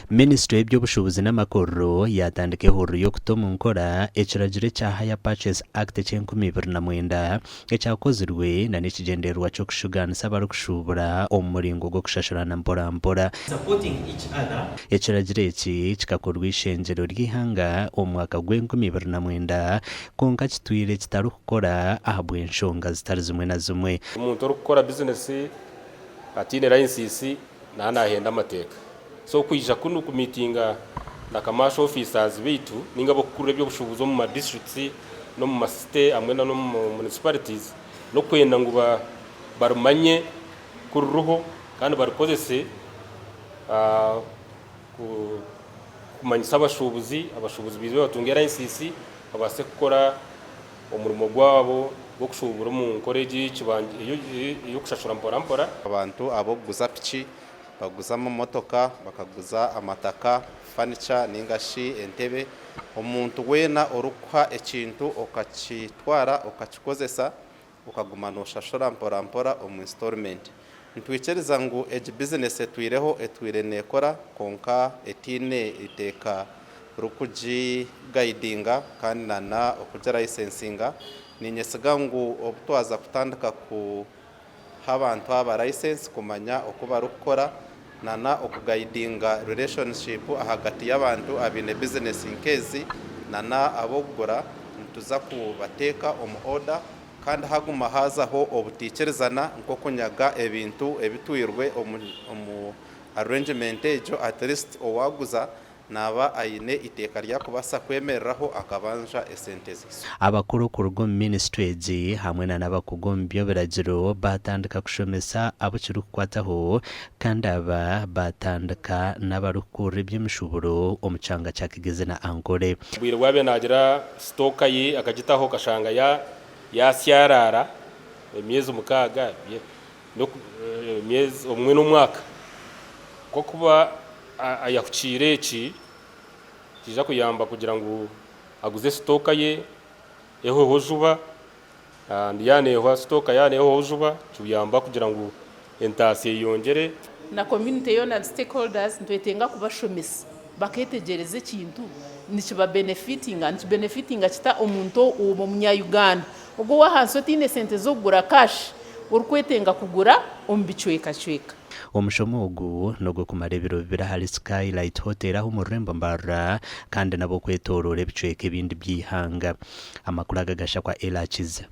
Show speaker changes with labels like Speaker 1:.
Speaker 1: Minisitule y'eby'obushuubuzi n'amakorero yaatandika ehururu y'okuta omu nkora ekiragiro ekya Hire Purchase Act eky'enkumi ibiri na mwenda ekyakozirwe na n'ekigyendererwa ky'okushugaanisa abarikushuubura omu muringo gw'okushashurana mpora mpora. Ekiragiro eki kikakorwa eishengyero ry'eihanga omu mwaka gw'enkumi ibiri na mwenda kwonka kitwire kitarikukora ahabw'enshonga zitari zimwe na zimwe.
Speaker 2: Omuntu orikukora bizinesi ataine layisinsi naaba naahenda amateeka. So kwija kunu kumiitinga na commercial officers baitu ninga abarikukurira eby'obushuubuzi omu ma districts n'omu ma city hamwe na n'omu municipalities n'okwenda ngu barimanye ku ririho kandi barikozese kumanyisa abashuubuzi, abashuubuzi baije batunge layisinsi babaase kukora omurimo gwabo gw'okushuubura omu nkora egi ey'okushashura mpora mpora.
Speaker 3: Abantu ab'okuguza piki baguza amamotoka, bakaguza amataka, fanica ninga shi entebe. Omuntu weena orikukuha ekintu okakitwara okakikozesa okaguma noshashura mpora mpora omu instalment. Nitwikiriza ngu egi bizinesi etwireho etwire nekora kwonka etaine iteeka ririkugigayidinga kandi na okugirayisensinga. Ninyesiga ngu obu twaza kutandika ku. Ha abantu aba license kumanya oku barikukora nana okugayidinga relationship ahagati y'abantu abaine business nk'ezi nana ab'okugura nituza kubateeka omu order kandi haguma hazaho obutaikirizana nk'okunyaga ebintu ebitwirwe omu arrangement egyo at least owaguza Naaba aine eiteeka ry'akubaasa kwemereraho akabanja esente ze.
Speaker 1: Abakuru kuruga omu minisitule egi hamwe na n'abakugu omu by'ebiragiro baatandika kushomesa abu kirikukwataho kandi aba baatandika n'abarikukurira eby'emishuuburo omu kyanga kya Kigezi na Ankole.
Speaker 2: Obwire bwabaire naagira sitooka ye akagitaho okashanga yaasyaraara emyezi mukaaga, emyezi obumwe n'omwaka. Kw'okuba Ayahukiire eki nikiija kuyamba kugira ngu aguze sitooka ye ehweho juba kandi yaaba neehwa sitooka yaaba neehwaho juba nikiyamba kugira ngu entaasya eyeyongyere.
Speaker 4: Na community yoona and stakeholders nitwetenga kubashomesa baketegyereza ekintu nikiba benefitinga, nikibenefitinga kita omuntu omunya Uganda ogwo owahansi otaine sente zokugura cash orikwetenga kugura omu bicwekacweka.
Speaker 1: Omushomo ogu n'ogw'okumara ebiro bibiri ahari Skylight Hotel aha omu rurembo Mbarara kandi n'ab'okwetooroora ebicweka ebindi by'eihanga. Amakuru aga gashakwa Ella Kiza.